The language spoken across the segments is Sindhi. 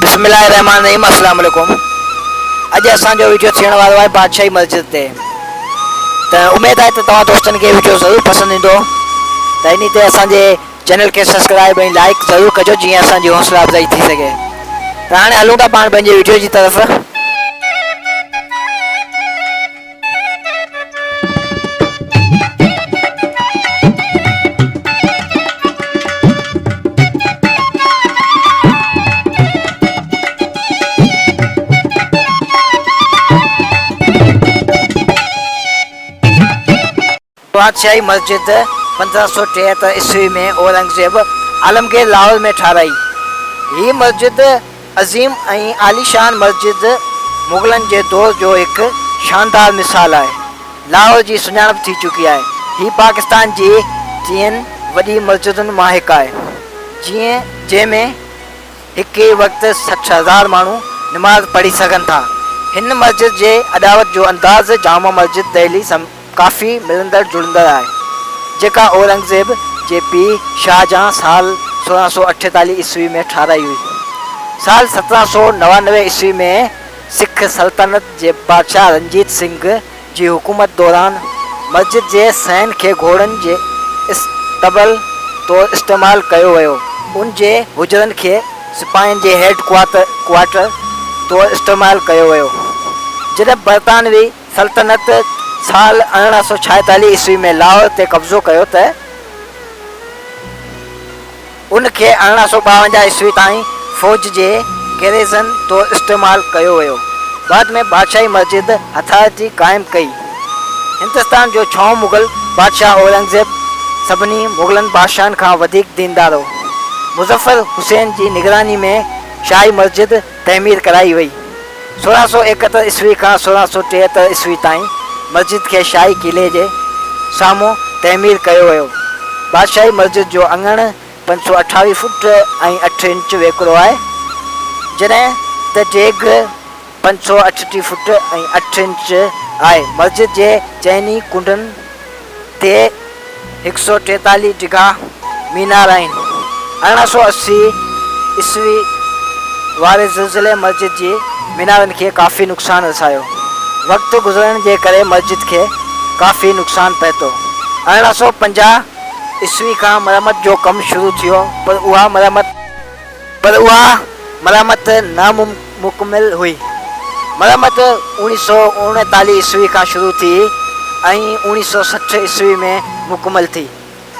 بسم الله الرحمٰن الرحيم السلام عليڪم اڄ اسان جو ويڊيو ٿيڻ وارو آهي بادشاهي مسجد تي ته اميد آهي ته توهان دوستن کي ويڊيو ضرور پسند ايندو ته انهي تي اسان جي چينل کي سبسڪرائب ۽ لائڪ ضرور ڪجو جيئن اسان جي حوصلا افزائي ٿي سگهي ته هاڻي هلون ٿا پاڻ پنهنجي ويڊيو جي طرف. بادشاهي مسجد 1573 عيسوي ۾ اورنگزيب عالمگير لاهور ۾ ٺاهرائي. هي مسجد عظيم ۽ عاليشان مسجد مغلن جي دور جو هڪ شاندار مثال آهي. لاهور جي سڃاڻپ ٿي چڪي آهي. هي پاڪستان جي ٽين وڏي مسجدن مان هڪ آهي، جيئن جنهن ۾ هڪ ئي وقت 60,000 ماڻهو نماز پڙهي سگهن ٿا. هن مسجد جي اڏاوت جو انداز جامع مسجد دهلي سان ڪافي ملندڙ جلندڙ آهي، جيڪا اورنگزيب جي پيء شاهجهان سال 1648 عيسوي ۾ ٺاهرائي هئي. سال 1799 عيسوي ۾ سک سلطنت جي بادشاهه رنجيت سنگهه جي حڪومت دوران مسجد جي صحن کي گهوڙن جي اصطبل طور استعمال ڪيو ويو. ان جي حجرن کي سپاهين جي هيڊ ڪوارٽر طور استعمال ڪيو ويو. جڏهن برطانوي سلطنت سال 1846 عيسوي ۾ لاهور تي قبضو ڪيو ته ان کي 1852 عيسوي تائين فوج جي گيريزن طور استعمال ڪيو ويو. بعد ۾ بادشاهي مسجد اٿارٽي قائم ڪئي. هندستان جو ڇهون مغل بادشاهه اورنگزيب سڀني مغلن بادشاهن کان وڌيڪ ديندار هو. مظفر حسين جي نگراني ۾ شاهي مسجد تعمير ڪرائي وئي. 1671 عيسوي کان 1673 عيسوي تائين مسجد کي شاهي قلعي جي سامهون تعمير ڪيو ويو. بادشاهي مسجد جو اڱڻ 528 فوٽ ۽ اٺ انچ ويڪرو آهي، جڏهن ته ڊيگهه 538 فوٽ ۽ اٺ انچ آهي. مسجد جي چئني ڪنڊن تي هڪ سؤ ٽيتاليهه ڊگها مينار آهن. 1880 عيسوي واري زلزلي مسجد جي مينارن کي ڪافي نقصان رسايو. وقت گذرڻ جي ڪري مسجد کي ڪافي نقصان پهتو. 1850 عيسوي کان مرمت جو ڪم شروع ٿيو پر اها مرمت. پر اها مرمت نامڪمل هئي. مرمت 1939 عيسوي کان شروع ٿي ۽ 1960 عيسوي ۾ مڪمل ٿي،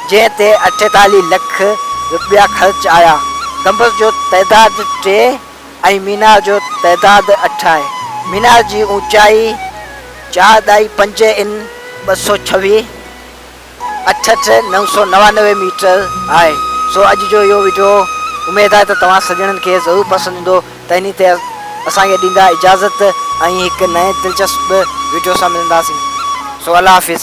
جنهن تي 48 لک رپيا خرچ آيا. گنبذ جو تعداد ٽي ۽ مينار جو تعداد اٺ آهي. مينار جي اوچائي چار ڏهائي پنج ان 226. اٺ اٺ 999 ميٽر آهي. سو اڄ جو اهو وڊيو اميد آهي ته توهان سڄڻن کي ضرور پسند ايندو ته انهي تي اسان کي ڏيندا اجازت ۽ هڪ نئين دلچسپ وڊيو سان ملنداسين سو الله حافظ.